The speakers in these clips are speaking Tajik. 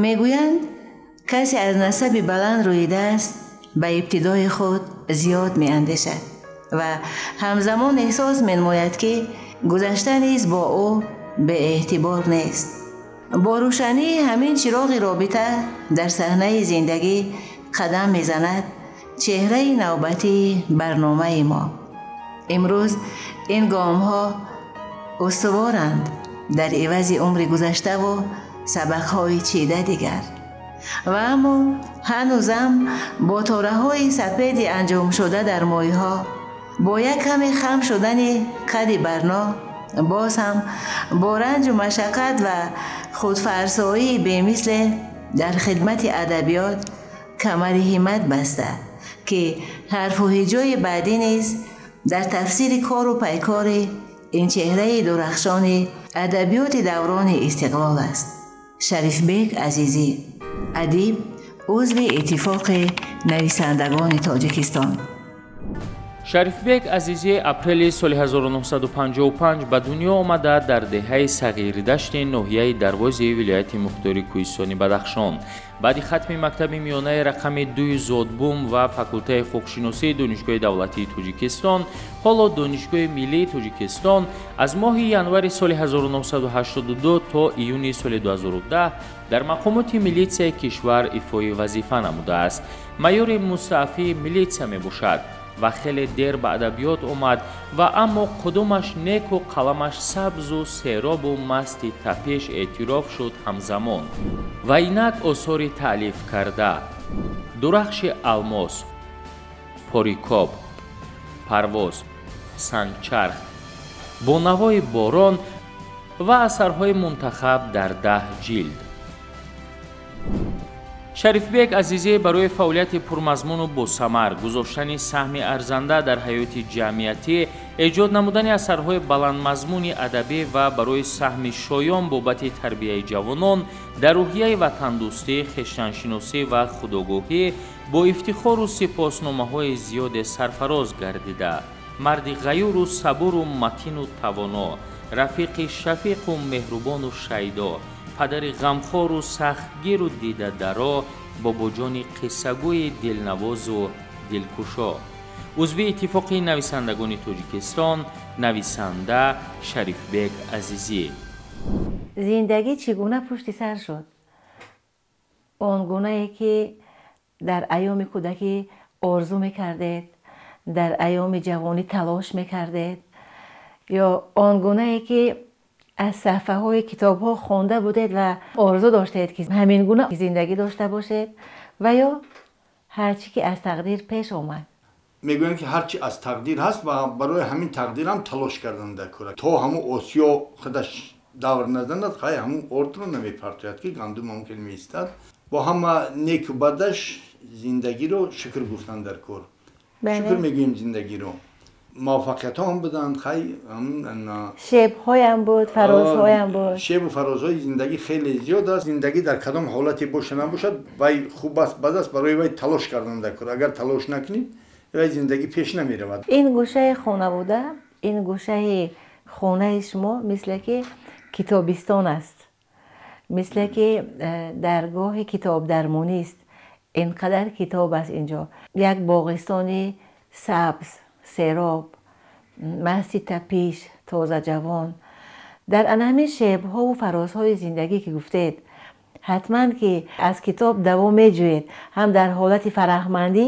Мегӯянд, касе аз насаби баланд рӯидааст, ба ибтидои худ зиёд меандешад ва ҳамзамон эҳсос менамояд, ки гузашта низ бо ӯ беэътибор нест. Бо рӯшании ҳамин чироғи робита дар саҳнаи зиндагӣ қадам мезанад чеҳраи навбатии барномаи мо. Имрӯз ин гомҳо устуворанд дар ивази умри гузаштаву сабақҳои чида дигар. Ва аммо ҳанӯзам бо тораҳои сапеди анҷомшуда дар мӯйҳо, бо як каме хам шудани қади барно, боз ҳам бо ранҷу машаққат ва худфарсоии бемисле дар хидмати адабиёт камари ҳиммат баста, ки ҳарфу ҳиҷои баъдӣ низ дар тафсири кору пайкори ин чеҳраи дурахшони адабиёти даврони истиқлол аст. Шарифбек Азизӣ, адиб, узви Иттифоқи нависандагони Тоҷикистон. Шарифбек Азизӣ апрели соли 1955 ба дунё омада дар деҳаи Сағирдашти ноҳияи Дарвози вилояти Мухтори Кӯҳистони Бадахшон. Баъди хатми мактаби миёнаи рақами 2 зодбум ва факултаи ҳуқуқшиносии Донишгоҳи давлатии Тоҷикистон, ҳоло Донишгоҳи миллии Тоҷикистон, аз моҳи январи соли 1982 то июни соли 2010 дар мақомоти милитсияи кишвар ифои вазифа намудааст. Майори мустаафии милитсия мебошад ва хеле дер ба адабиёт омад ва аммо қудумаш неку қаламаш сабзу серобу масти тапиш эътироф шуд ҳамзамон. Ва инак осори таълиф карда: Дурахши алмос, Порикоб, Парвоз, Сангчарх, Бо навои борон ва асарҳои мунтахаб дар 10 ҷилд. Шарифбек Азизӣ барои фаъолияти пурмазмуну босамар, гузоштани саҳми арзанда дар ҳаёти ҷамъиятӣ, эҷод намудани асарҳои баландмазмуни адабӣ ва барои саҳми шоён бобати тарбияи ҷавонон дар рӯҳияи ватандӯстӣ, хештаншиносӣ ва худогоҳӣ бо ифтихору сипосномаҳои зиёде сарфароз гардида. Марди ғаюру сабуру матину тавоно, рафиқи шафиқу меҳрубону шайдо, падари ғамхору сахтгиру дидадаро, бобоҷони қиссагӯи дилнавозу дилкушо. Узви Иттифоқи нависандагони Тоҷикистон, нависанда Шарифбек Азизӣ. Зиндагӣ чӣ гуна пушти сар шуд? Он гунае ки дар айёми кӯдакӣ орзу мекардед, дар айёми ҷавонӣ талош мекардед, ё он гунае ки аз саҳфаҳои китобҳо хонда будед ва орзу доштед, ки ҳамин гуна зиндагӣ дошта бошед, ва ё ҳарчи ки аз тақдир пеш омад? Мегӯянд, ки ҳарчи аз тақдир ҳаст ва барои ҳамин тақдирам талош кардан дар кора. То ҳамун осиё худаш давр назанад, хай ҳамун ордро намепартояд, ки гандум мумкин меистад. Бо ҳама неку бадаш зиндагиро шукр гуфтан дар кор. Шукр мегӯем зиндагиро. Муваффақиятҳо ҳам буданд, хай шебҳоям буд, фарозҳоям буд. Шебу фарозҳои зиндагӣ хеле зиёд аст. Зиндагӣ дар кадом ҳолате боша набошад, вай хуб аст, бад аст, барои вай талош кардан дар кор. Агар талош накунӣ, вай зиндагӣ пеш намеравад. Ин гӯшаи хона буда, ин гӯшаи хонаи шумо мисле ки китобистон аст, мисле ки даргоҳи китобдармонист. Ин қадар китоб аст инҷо. Як боғистони сабз, сероб, масти тапиш, тозаҷавон. Дар ана ҳамин шебҳову фарозҳои зиндагӣ ки гуфтед, ҳатман ки аз китоб даво меҷӯед, ҳам дар ҳолати фараҳмандӣ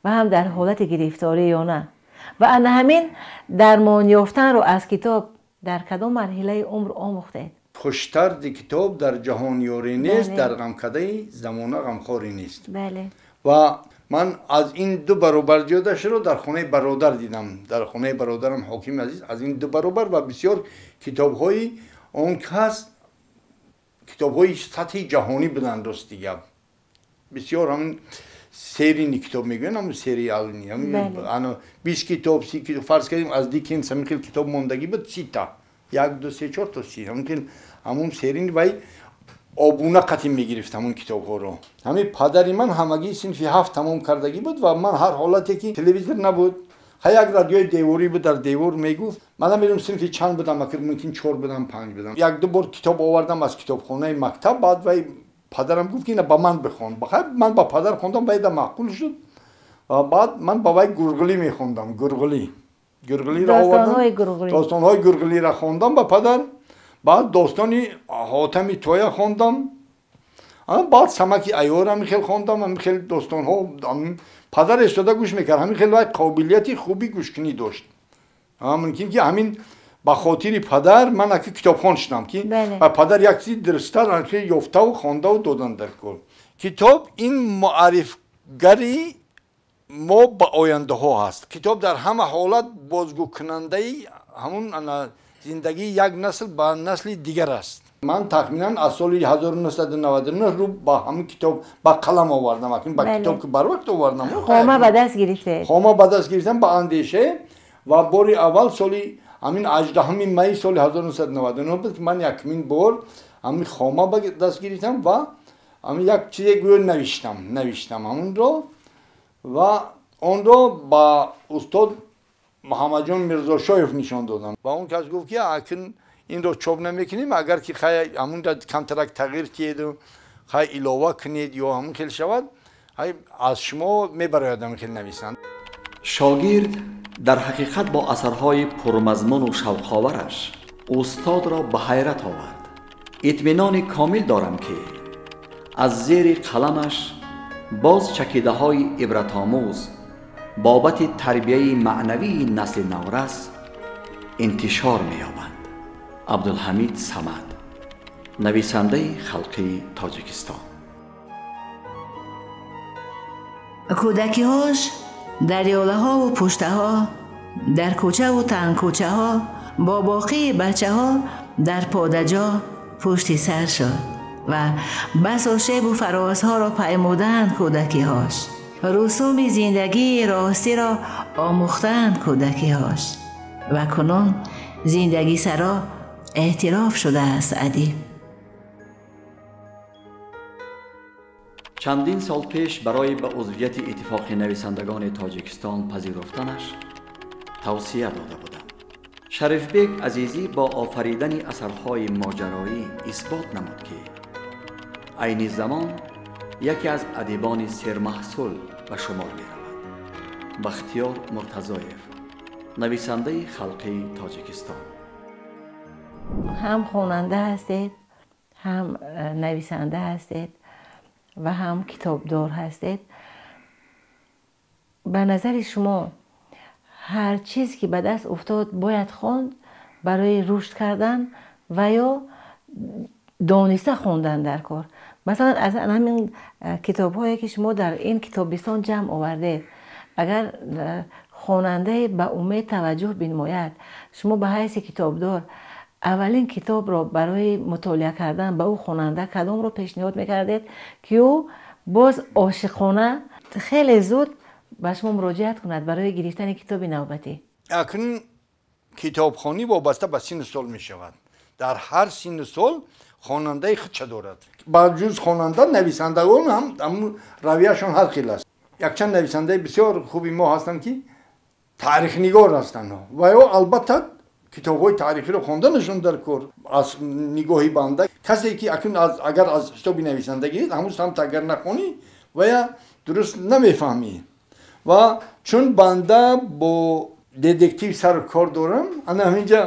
ва ҳам дар ҳолати гирифторӣ ё на. Ва ана ҳамин дармон ёфтанро аз китоб дар кадом марҳилаи умр омӯхтед? Хуштарди китоб дар ҷаҳон ёрӣ нест, дар ғамкадаи замона ғамхорӣ нест. Ва ман аз ин 2 баробар зиёдашро дар хонаи бародар дидам. Дар хонаи бародарам Ҳокими Азиз аз ин 2 баробар ва бисёр китобҳои он кас китобҳои сатҳи ҷаҳонӣ буданд. Рости гап, бисёр ҳамин серийный китоб мегӯянд, ҳамн сериални, ҳамн 20 китоб, 30 китоб, фарз кардем аз Диккенс ҳамин хел китоб мондагӣ буд, 30 та, 1, 2, 3, 4 то 30, ҳамин хел ҳамун серийный вай обуна қатъи мегирифт ҳамун китобҳоро. Ҳамин падари ман ҳамагӣ синфи 7 тамом кардагӣ буд ва ман ҳар ҳолате ки телевизор набуд, ха як радиои деворӣ буд, дар девор мегуфт. Ман намедонам синфи чанд будам, акр мумкин 4 будам, 5 будам. 1-2 бор китоб овардам аз китобхонаи мактаб, баъд вай Падарам гуфт ки ина ба ман бихон. Ман ба падар хондам, вайда маъқул шуд. Ва баъд ман ба вай Гурғулӣ мехондам. Гурғулӣ. Гурғулиро овардам. Достонҳои Гурғулиро хондам ба падар. Баъд достони Ҳотами Тоя хондам. Баъд Самаки Айёр ҳамин хел хондам, ҳамин хел достонҳо. Падар истода гӯш мекард. Ҳамин хел вай қобилияти хуби гӯшкунӣ дошт. Мумкин ки ҳамин ба хотири падар ман аки китобхон шудам, ки ба падар як чизи дурусттар ёфтаву хондаву додан дар кор. Китоб ин муаррифгари мо ба ояндаҳо ҳаст. Китоб дар ҳама ҳолат бозгӯкунандаи ҳамун зиндагии як насл ба насли дигар аст. Ман тахминан аз соли 1999 рӯ ба ҳамин китоб ба қалам овардам. Акнун ба китоб ки барвақт овардам. Хома ба даст гирифтед. Хома ба даст гирифтам ба андеша ва бори аввал соли ҳамин 18 май соли 1999 буд ки ман якумин бор ҳамин хома ба даст гирифтам ва ҳамин як чизе гӯё навиштам ҳамонро ва онро ба устод Муҳаммадҷон Мирзошоев нишон додам. Ва он кас гуфт ки акн инро чоп намекунем, агар ки хай ҳамонро камтарак тағйир киеду хай илова кунед ё ҳамон хел шавад, аз шумо мебарояд ҳамин хел нависанд. Шогирд дар ҳақиқат бо асарҳои пурмазмуну шавқовараш устодро ба ҳайрат овард. Итминони комил дорам, ки аз зери қаламаш боз чакидаҳои ибратомӯз бобати тарбияи маънавии насли наврас интишор меёбанд. Абдулҳамид Самад, нависандаи халқии Тоҷикистон. Кӯдакиҳош дар ёлаҳову пуштаҳо, дар кӯчаву тангкӯчаҳо, бо боқии бачаҳо дар подаҷо пушти сар шуд ва басо шебу фарозҳоро паймуданд кӯдакиҳош. Русуми зиндагии ростиро омӯхтанд кӯдакиҳош ва кунун зиндагисаро эътироф шудааст адиб. Чандин сол пеш барои ба узвияти Иттифоқи нависандагони Тоҷикистон пазируфтанаш тавсия дода будам. Шарифбек Азизӣ бо офаридани асарҳои моҷароӣ исбот намуд, ки айни замон яке аз адибони сермаҳсул ба шумор меравад. Бахтиёр Муртазоев, нависандаи халқии Тоҷикистон. Ҳам хонанда ҳастед, ҳам нависанда ҳастед ва ҳам китобдор ҳастед. Ба назари шумо ҳар чиз ки ба даст уфтод бояд хонд барои рушд кардан ва ё дониста хондан дар кор? Масалан, аз ҳамин китобҳое ки шумо дар ин китобистон ҷамъ овардед, агар хонандае ба умед таваҷҷӯҳ бинмояд, шумо ба ҳайси китобдор аввалин китобро барои мутолиа кардан ба ӯ хонанда кадомро пешниҳод мекардед, ки ӯ боз ошиқона хеле зуд ба шумо муроҷиат кунад барои гирифтани китоби навбатӣ? Акнун китобхонӣ вобаста ба синну сол мешавад. Дар ҳар синну сол хонандаи худша дорад. Ба ҷуз хонанда, нависандагон ҳам равияшон ҳар хел аст. Якчанд нависандаи бисёр хуби мо ҳастанд, ки таърихнигор ҳастанд ва ё албатта китобҳои таърихиро хонданашон дар кор. Аз нигоҳи банда касе ки акнун агар аз ҳисоби нависандагӣ ҳамун самт агар нахонӣ ва я дуруст намефаҳмӣ. Ва чун банда бо детектив сару кор дорам, ана ҳаминҷа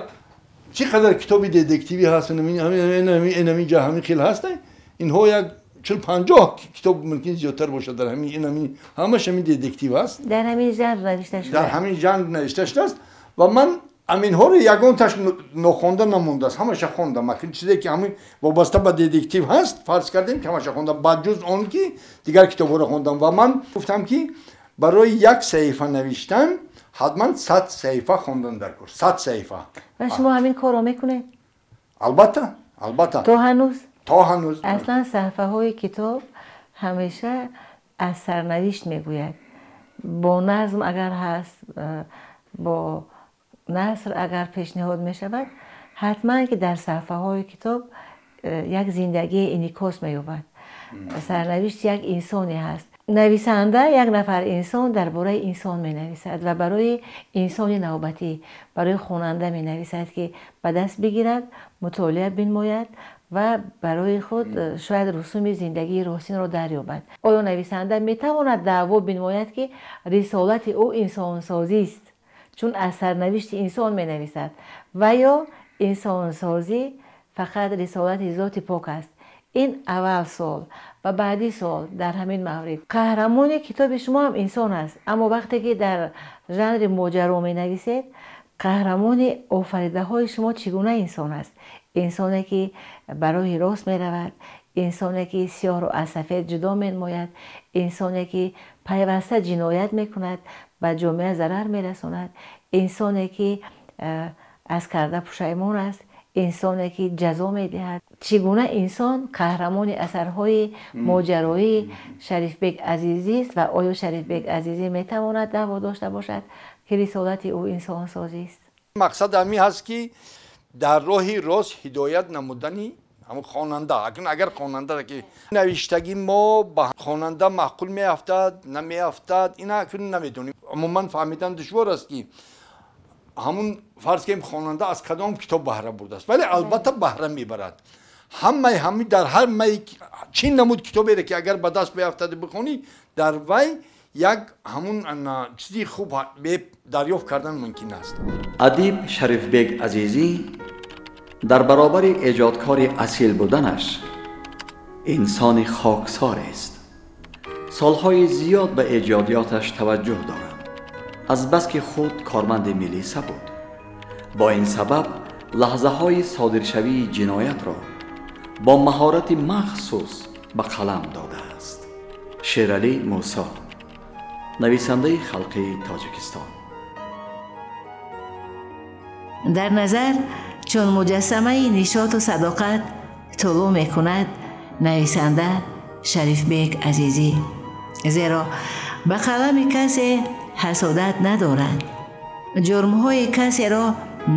чӣ қадар китоби детективӣ ҳаст, ҳаминҷа ҳамин хел ҳаст, инҳо як 40-50 китоб мумкин зиёдтар бошад. Дар ҳамин ҳамаш ҳамин детектив аст. Дар ҳамин жанр навишта шудааст. Дар ҳамин жанр навишта шудааст ва ман ҳаминҳоро ягонташ нохонда намондааст, ҳамаша хондам. Акн чизе ки ҳамин вобаста ба детектив ҳаст, фарз кардем ки ҳамаша хондам, ба ҷуз он ки дигар китобҳоро хондам. Ва ман гуфтам ки барои як саҳифа навиштан ҳатман 100 саҳифа хондан дар кор. 100 саҳифа. Ва шумо ҳамин корро мекунед? Албатта, албатта. То ҳанӯз? То ҳанӯз. Аслан саҳифаҳои китоб ҳамеша аз сарнавишт мегӯяд. Бо назм агар ҳаст, бо наср агар пешниҳод мешавад, ҳатман ки дар саҳифаҳои китоб як зиндагии инъикос меёбад. Сарнавишт як инсоне ҳаст. Нависанда як нафар инсон дар бораи инсон менависад ва барои инсони навбатӣ, барои хонанда менависад, ки ба даст бигирад, мутолиа бинмояд ва барои худ шояд русуми зиндагии ростинро дарёбад. Оё нависанда метавонад даъво бинмояд, ки рисолати ӯ инсонсозист, чун аз сарнавишти инсон менависад, ва ё инсонсозӣ фақат рисолати зоти пок аст? Ин аввал суол ва баъдӣ суол дар ҳамин маврид. Қаҳрамони китоби шумо ҳам инсон аст, аммо вақте ки дар жанри моҷаро менависед, қаҳрамони офаридаҳои шумо чӣ гуна инсон аст? Инсоне ки ба роҳи рост меравад, инсоне ки сиёҳро аз сафед ҷудо менамояд, инсоне ки пайваста ҷиноят мекунад, ба ҷомеа зарар мерасонад, инсоне ки аз карда пушаймон аст, инсоне ки ҷазо медиҳад. Чӣ гуна инсон қаҳрамони асарҳои моҷароии Шарифбек Азизист ва оё Шарифбек Азизӣ метавонад даъво дошта бошад, ки рисолати ӯ инсонсозист? Мақсад ҳамин ҳаст, ки дар роҳи рост ҳидоят намудани ҳамон хонанда. Акнун агар хонандаро ки навиштагӣ мо ба хонанда маъқул меафтад, намеафтад, ина акнун намедонем. Умуман фаҳмидан душвор аст, ки ҳамун фарз кунем хонанда аз кадом китоб баҳра бурдааст, вале албатта баҳра мебарад. Ҳамаи ҳами дар ҳамаи чӣ намуд китобере ки агар ба даст биафтаду бихонӣ, дар вай як ҳамун чизи хуб дарёфт кардан мумкин аст. Адиб Шарифбек Азизӣ дар баробари эҷодкори асил буданаш инсони хоксорест. Солҳои зиёд ба эҷодиёташ таваҷҷӯҳ дорад, азбаски худ корманди милиса буд. Бо ин сабаб лаҳзаҳои содиршавии ҷиноятро бо маҳорати махсус ба қалам додааст. Шералӣ Мусо, нависандаи халқии Тоҷикистон. Дар назар чун муҷассамаи нишоту садоқат тулӯъ мекунад нависанда Шарифбек Азизӣ, зеро ба қалами касе ҳасодат надорад, ҷурмҳои касеро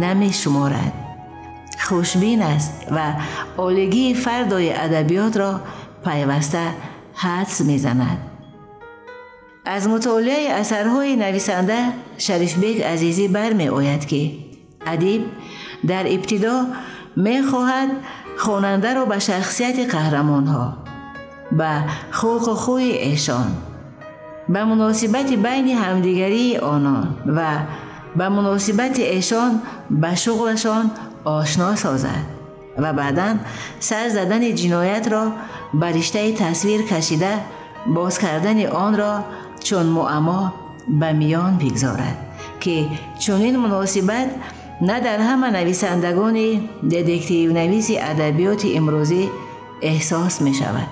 намешуморад, хушбин аст ва олигии фардои адабиётро пайваста ҳадс мезанад. Аз мутолиаи асарҳои нависанда Шарифбек Азизӣ бармеояд, ки адиб дар ибтидо мехоҳад хонандаро ба шахсияти қаҳрамонҳо, ба хулқу хӯи эшон, ба муносибати байни ҳамдигарии онон ва ба муносибати эшон ба шуғлашон ошно созад ва баъдан сар задани ҷиноятро ба риштаи тасвир кашида, боз кардани онро чун муаммо ба миён бигзорад, ки чунин муносибат на дар ҳама нависандагони детективнависи адабиёти имрӯзӣ эҳсос мешавад.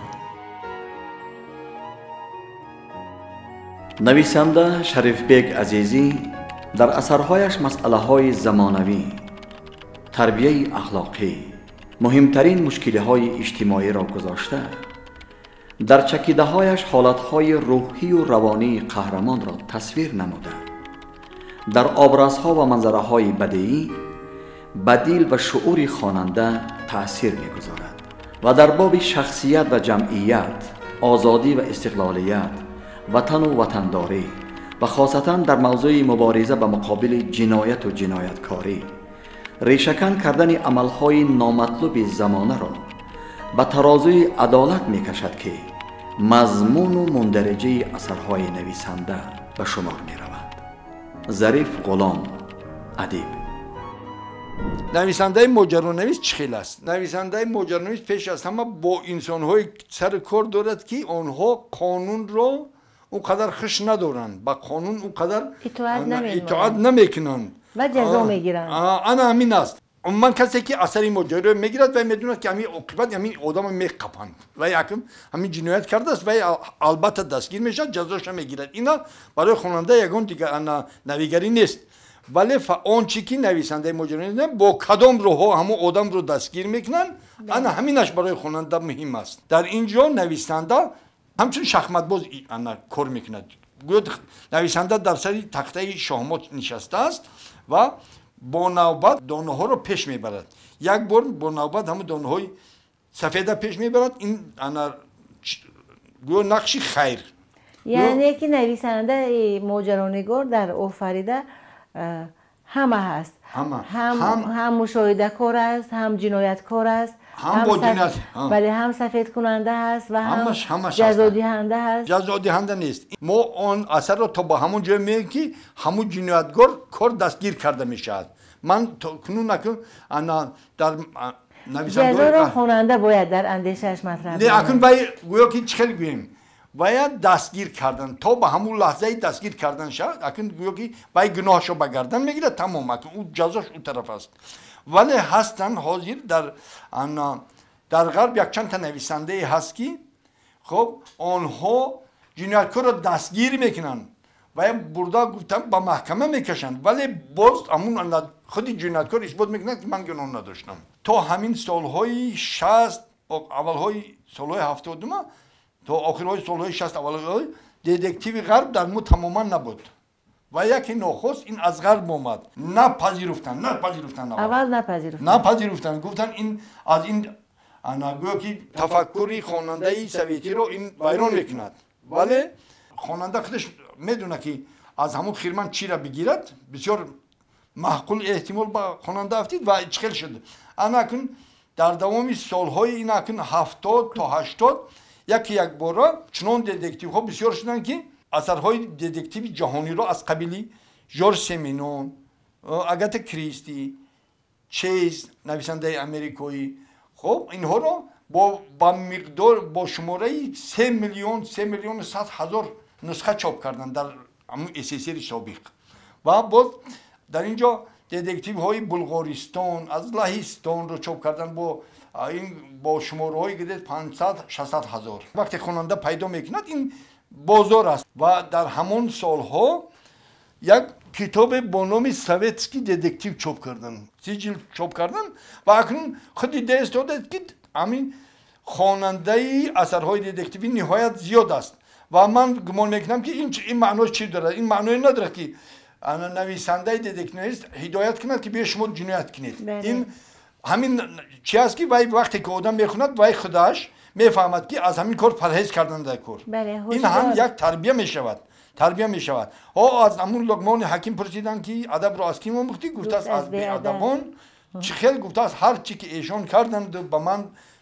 Нависанда Шарифбек Азизӣ дар асарҳояш масъалаҳои замонавӣ, тарбияи ахлоқӣ, муҳимтарин мушкилиҳои иҷтимоиро гузошта, дар чакидаҳояш ҳолатҳои рӯҳию равонии қаҳрамонро тасвир намуда, дар образҳо ва манзараҳои бадеӣ ба дил ва шуъури хонанда таъсир мегузорад ва дар боби шахсият ва ҷамъият, озодӣ ва истиқлолият, ватану ватандорӣ ва хосатан дар мавзӯи мубориза ба муқобили ҷинояту ҷинояткорӣ, решакан кардани амалҳои номатлуби замонаро ба тарозуи адолат мекашад, ки мазмуну мундариҷаи асарҳои нависанда ба шумор мераванд. Зариф Ғулом, адиб. Нависандаи моҷаронавис чӣ хел аст? Нависандаи моҷаронавис пеш аз ҳама бо инсонҳои сари кор дорад, ки онҳо қонунро он қадар хуш надоранд, ба қонун он қадар итоат намекунанд ва ҷазо мегиранд. Ана ҳамин аст. Умуман касе ки асари моҷароро мегирад ва медонад, ки ҳамин оқибат ҳамин одамро меқапанд ва якм ҳамин ҷиноят кардааст ва албатта дастгир мешавад, ҷазоша мегирад. Ина барои хонанда ягон дигар навигарӣ нест. Вале он чӣ ки нависандаи моҷаро бо кадом роҳҳо ҳамон одамро дастгир мекунанд, ана ҳаминаш барои хонанда муҳим аст. Дар ин ҷо нависанда ҳамчун шахматбоз ана кор мекунад. Гӯё нависанда дар сари тахтаи шоҳмот нишастааст ва бо навбат донаҳоро пеш мебарад. Як бор бо навбат ҳамон донаҳои сафеда пеш мебарад, ин ана гӯё нақши хайр. Яъне ки нависандаи моҷаронигор дар офарида ҳама ҳаст, ҳам мушоҳидакор аст, ҳам ҷинояткор аст, бале, ҳам сафедкунанда ҳаст ва ҳам ҷазодиҳанда ҳаст. Ҷазодиҳанда нест. Мо он асарро то ба ҳамон ҷое меоем, ки ҳамун ҷиноятгор кор дастгир карда мешавад. Ман кунун накун ана дар ҷазоро хонанда бояд дар андешааш матраҳ не, акун вай гӯё ки чӣ хел гӯем, бояд дастгир кардан то ба ҳамун лаҳзаи дастгир кардан шавад. Акун гӯё ки вай гуноҳашро ба гардан мегирад, тамом, акун ӯ ҷазош ӯ тараф аст. Вале ҳастанд ҳозир дар ғарб якчанд та нависандае ҳаст, ки хоб онҳо ҷинояткорро дастгир мекунанд ва бурда гуфтан ба маҳкама мекашанд, вале боз ҳамун худи ҷинояткор исбот мекунад, ки ман гуноҳ надоштам. То ҳамин солҳои 60, аввалҳои солҳои 70, то охирҳои солҳои 60, аввалҳои детективи ғарб дар мо тамоман набуд ва яке нохост ин аз ғарб омад. Напазируфтанд, напазируфтанд, аввал напазируфтанд, напазируфтанд, гуфтанд ин аз ин ана гӯё ки тафаккури хонандаи советиро ин вайрон мекунад. Вале хонанда худаш медонад, ки аз ҳамун хирман чиро бигирад, бисёр маъқул эҳтимол ба хонанда афтид ва чӣ хел шуд. Ана акун дар давоми солҳои ин акун 70 то 80 яке якбора чунон детективҳо бисёр шуданд, ки асарҳои детективи ҷаҳониро аз қабили Жорж Семинон, Агата Кристи, Чейз, нависандаи америкоӣ, хоб инҳоро ба миқдор бо шумораи 3 миллион, 3 миллиону 100 ҳазор нусха чоп карданд дар ҳамун СССР собиқ. Ва боз дар ин ҷо детективҳои Булғористон, аз Лаҳистонро чоп карданд бо ин бо шумораҳои гидед 500, 600 ҳазор. Вақте хонанда пайдо мекунад, ин бозор аст. Ва дар ҳамон солҳо як китобе бо номи «Советский детектив» чоп карданд, 30 ҷилд чоп карданд ва акнун худ идея истодад, ки ҳамин хонандаи асарҳои детективӣ ниҳоят зиёд аст. Ва ман гумон мекунам, ки ин маъно чӣ дорад? Ин маъное надорад, ки нависандаи детективист ҳидоят кунад, ки биё шумо ҷиноят кунед. Ин ҳамин чи аст, ки вай вақте ки одам мехонад, вай худаш мефаҳмад, ки аз ҳамин кор парҳез кардан дар кор. Ин ҳам як тарбия мешавад, тарбия мешавад. О аз ҳамун Луқмони ҳаким пурсиданд, ки адабро аз кӣ омӯхтӣ? Гуфтааст, аз беадабон. Чӣ хел? Гуфтааст, ҳар чӣ ки эшон карданд, ба ман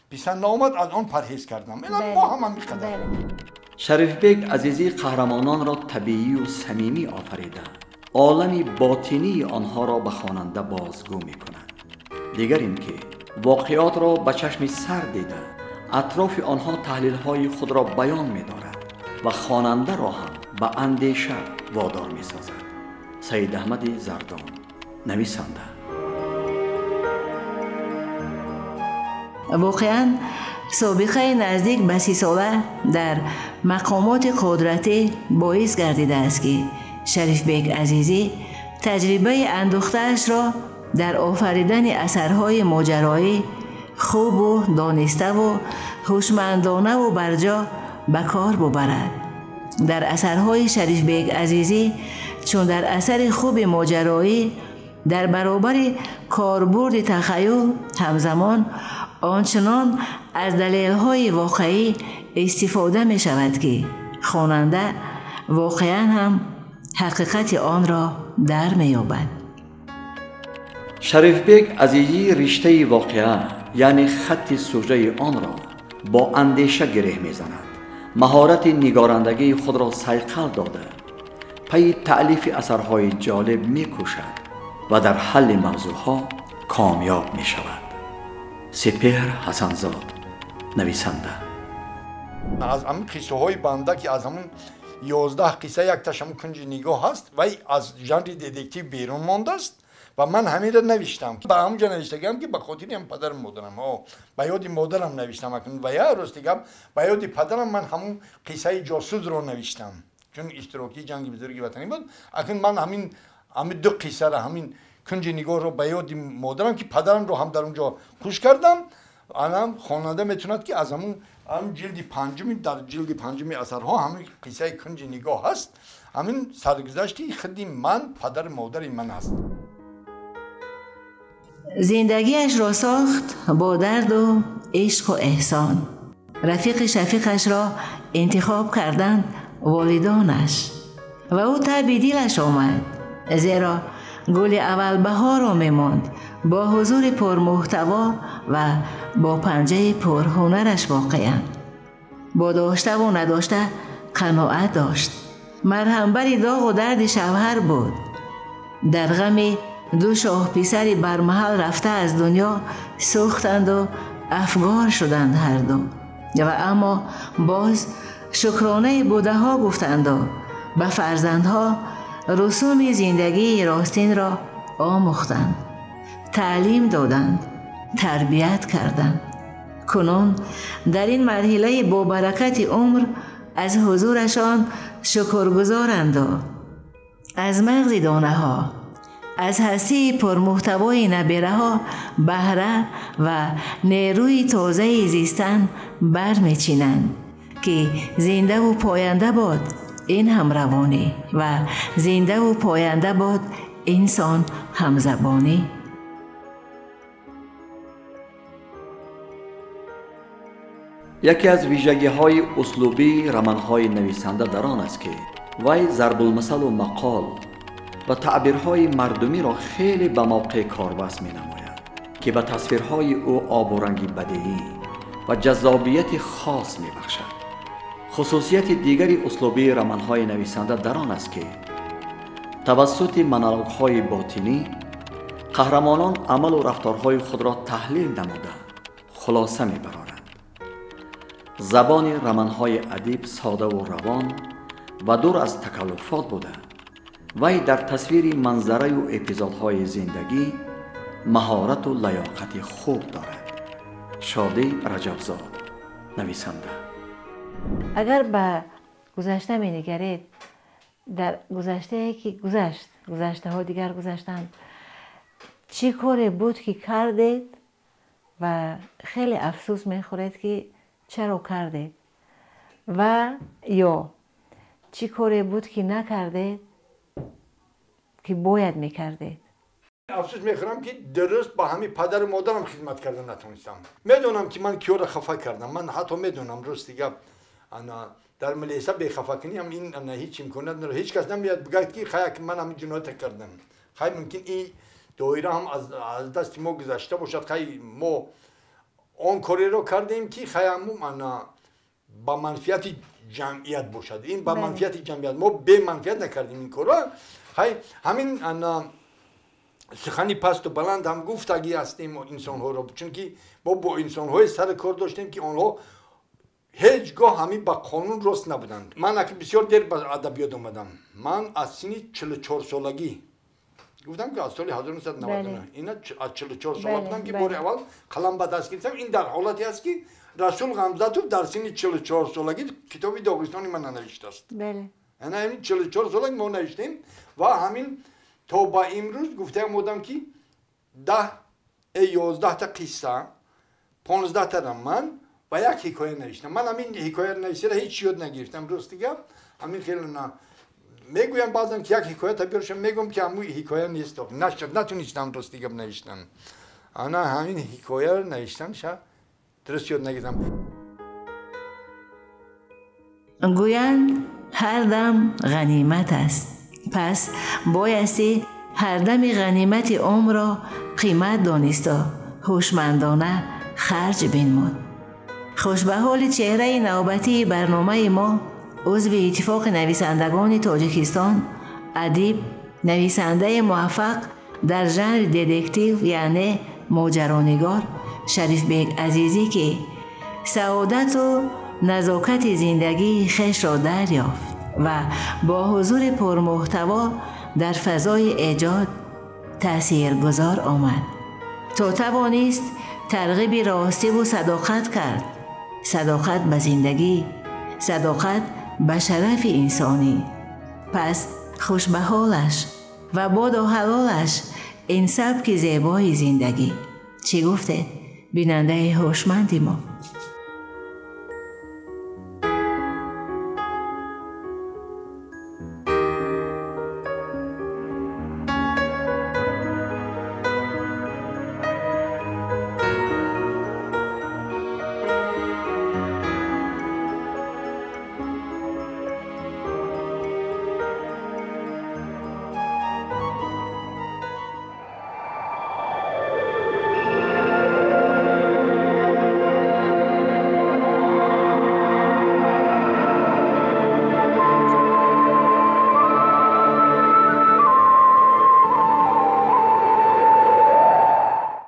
писанд наомад, аз он парҳез кардам. Ина мо ҳам ҳамин қадар. Шарифбек Азизӣ қаҳрамононро табиию самимӣ офарида, олами ботинии онҳоро ба хонанда бозгӯ мекунад. Дигар ин ки воқеотро ба чашми сар дида, атрофи онҳо таҳлилҳои худро баён медорад ва хонандаро ҳам ба андеша водор месозад. Саид Аҳмади Зардон, нависанда. Воқеан собиқаи наздик ба 30сола дар мақомоти қудратӣ боис гардидааст, ки Шарифбек Азизӣ таҷрибаи андӯхтаашро дар офаридани асарҳои моҷароӣ хубу дониставу ҳушмандонаву барҷо ба кор бубарад. Дар асарҳои Шарифбек Азизӣ, чун дар асари хуби моҷароӣ, дар баробари корбурди тахаюл ҳамзамон ончунон аз далелҳои воқеӣ истифода мешавад, ки хонанда воқеан ҳам ҳақиқати онро дар меёбад. Шарифбек Азизӣ риштаи воқеа, яъне хатти сужаи онро бо андеша гиреҳ мезанад, маҳорати нигорандагии худро сайқал дода, пайи таълифи асарҳои ҷолиб мекӯшад ва дар ҳалли мавзӯъҳо комёб мешавад. Сепеҳр Ҳасанзод, нависанда. Аз ҳамин қиссаҳои банда, ки аз ҳамун 11 қисса якташ ҳамун «Кунҷи нигоҳ» ҳаст, вай аз жанри детектив берун мондааст ва ман ҳаминро навиштам. Ба ҳамунҷо навиштагиам, ки ба хотири ҳам падару модарам, ба ёди модарам навиштам. Акун ва я рости гап, ба ёди падарам ман ҳамун қиссаи ҷосусро навиштам, чун иштирокии ҷанги бузурги ватанӣ буд. Акун ман ҳамин ду қиссаро, ҳамин «Кунҷи нигоҳ»ро ба ёди модарам, ки падарамро ҳам дар он ҷо хуш кардам, анам хонанда метавонад, ки аз ҳамун ҷилди панҷуми, дар ҷилди панҷуми асарҳо ҳамин қиссаи «Кунҷи нигоҳ» ҳаст. Ҳамин саргузашти худи ман, падару модари ман аст. Зиндагиашро сохт бо дарду ишқу эҳсон. Рафиқи шафиқашро интихоб карданд волидонаш ва ӯ таби дилаш омад, зеро гули аввал баҳорро мемонд бо ҳузури пурмуҳтаво ва бо панҷаи пурҳунараш воқеан. Бо доштаву надошта қаноат дошт. Марҳамбари доғу дарди шавҳар буд. Дар ғами ду шоҳписари бармаҳал рафта аз дунё сӯхтанду афгор шуданд ҳарду. Ва аммо боз шукронаи будаҳо гуфтанду ба фарзандҳо русуми зиндагии ростинро омӯхтанд, таълим доданд, тарбият карданд. Кунун дар ин марҳилаи бобаракати умр аз ҳузурашон шукргузоранду аз мағзи донаҳо, аз ҳастии пурмуҳтавои набераҳо баҳра ва нерӯи тозаи зистан бармечинанд, ки зиндаву поянда бод ин ҳамравонӣ ва зиндаву поянда бод инсон ҳамзабонӣ. Яке аз вижагиҳои услубии романҳои нависанда дар он аст, ки вай зарбулмасалу мақол ва таъбирҳои мардумиро хеле ба мавқеъ корбаст менамояд, ки ба тасвирҳои ӯ обу ранги бадеӣ ва ҷаззобияти хос мебахшад. Хусусияти дигари услубии романҳои нависанда дар он аст, ки тавассути монологҳои ботинӣ қаҳрамонон амалу рафторҳои худро таҳлил намуда хулоса мебароранд. Забони романҳои адиб содаву равон ва дур аз такаллуфот буда, вай дар тасвири манзараю эпизодҳои зиндагӣ маҳорату лаёқати хуб дорад. Шодӣ Раҷабзод, нависанда. Агар ба гузашта менигаред, дар гузаштае ки гузашт, гузаштаҳо дигар гузаштанд, чӣ коре буд ки кардед ва хеле афсӯс мехӯред ки чаро кардед, ва ё чӣ коре буд ки накардед ки бояд мекардед? Афсӯс мехӯрам, ки дуруст ба ҳамин падару модарам хизмат карда натонистам. Медонам, ки ман киёро хафа кардам. Ман ҳатто медонам, рости гап, ана дар милиса бехафакуниам ин ҳеҷ имконият надорад. Ҳеҷ кас намеяд бигӯяд, ки хай ман ҳамин ҷиноята кардам. Хай мумкин ин доира ҳам аз дасти мо гузашта бошад. Хай мо он кореро кардем, ки хай ҳамун ана ба манфиати ҷамъият бошад. Ин ба манфиати ҷамъият, мо беманфиат накардем ин корро. Хай ҳамин ана сухани пасту баланд ҳам гуфтагӣ ҳастем инсонҳоро, чунки мо бо инсонҳое сари кор доштем, ки онҳо ҳеҷ гоҳ ҳамин ба қонун рост набуданд. Ман аки бисёр дер ба адабиёт омадам. Ман аз синни 44 солагӣ гуфтам, ки аз соли 1999, ина аз 44 сола будам, ки бори аввал қалам ба даст гирифтам. Ин дар ҳолате аст, ки Расул Ғамзатов дар синни 44 солагӣ китоби Доғистони ман нанавиштааст. Ана ҳамин 44 солагӣ мо навиштем ва ҳамин то ба имрӯз гуфтаам одам, ки 10 11та қисса, 15та роман ва як ҳикоя навиштам. Ман ҳамин ҳикоя нависера ҳеҷ ёд нагирифтам, рости гап. Ҳамин хеле на мегӯям, баъзан ки як ҳикоята биёршам, мегӯям, ки ҳамун ҳикоя нест, нашад, натунистам, рости гап, навиштан. Ана ҳамин ҳикояро навиштан ша дуруст ёд нагирифтам. Гӯянд, ҳар дам ғанимат аст, пас боясти ҳар дами ғанимати умрро қимат донисту ҳушмандона харҷ бинмуд. Хушбаҳоли чеҳраи навбатии барномаи мо, узви Иттифоқи нависандагони Тоҷикистон, адиб, нависандаи муваффақ дар жанри детектив, яъне моҷаронигор, Шарифбек Азизӣ, ки саодату назокати зиндагии хешро дарёфт ва бо ҳузури пурмуҳтаво дар фазои эҷод таъсиргузор омад, то тавонист тарғиби ростиву садоқат кард, садоқат ба зиндагӣ, садоқат ба шарафи инсонӣ. Пас хушбаҳолаш ва боду ҳалолаш ин сабки зебои зиндагӣ. Чӣ гуфтед, бинандаи ҳушманди мо?